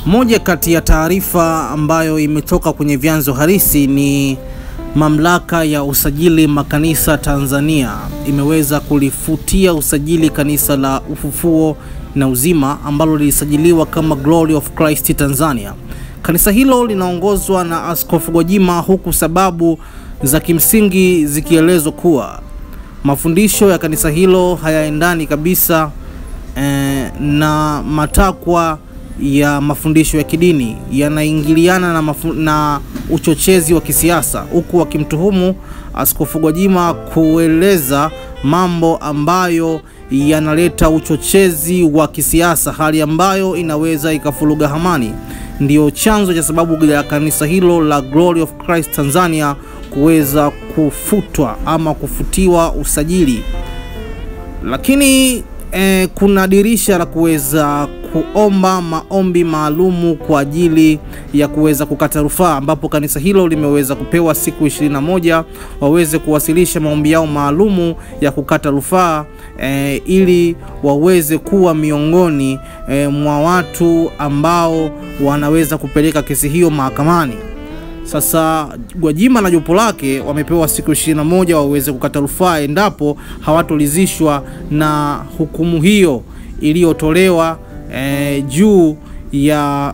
Moja kati ya taarifa ambayo imetoka kwenye vyanzo halisi ni mamlaka ya usajili makanisa Tanzania imeweza kulifutia usajili kanisa la Ufufuo na Uzima ambalo lilisajiliwa kama Glory of Christ Tanzania. Kanisa hilo linaongozwa na Askofu Gwajima, huku sababu za kimsingi zikielezwa kuwa mafundisho ya kanisa hilo hayaendani kabisa na matakwa ya mafundisho ya kidini, yanaingiliana na uchochezi wa kisiasa, huku wakimtuhumu Askofu Gwajima kueleza mambo ambayo yanaleta uchochezi wa kisiasa, hali ambayo inaweza ikafuruga amani. Ndiyo chanzo cha sababu ya kanisa hilo la Glory of Christ Tanzania kuweza kufutwa ama kufutiwa usajili. Lakini kuna dirisha la kuweza kuomba maombi maalumu kwa ajili ya kuweza kukata rufaa, ambapo kanisa hilo limeweza kupewa siku 21 waweze kuwasilisha maombi yao maalumu ya kukata rufaa, ili waweze kuwa miongoni mwa watu ambao wanaweza kupeleka kesi hiyo mahakamani. Sasa Gwajima na jopo lake wamepewa siku 21 waweze kukata rufaa endapo hawatolizishwa na hukumu hiyo iliyotolewa juu ya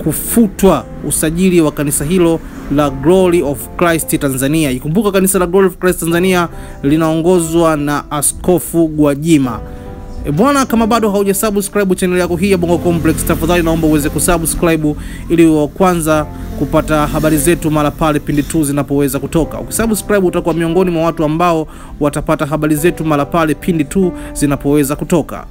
kufutwa usajili wa kanisa hilo la Glory of Christ Tanzania. Ikumbuka kanisa la Glory of Christ Tanzania linaongozwa na Askofu Gwajima. Bwana, kama bado haujasubscribe channel yako hii ya Bongo Complex, tafadhali naomba uweze kusubscribe ili uwe kwanza kupata habari zetu mara pale pindi tu zinapoweza kutoka. Ukisubscribe utakuwa miongoni mwa watu ambao watapata habari zetu mara pale pindi tu zinapoweza kutoka.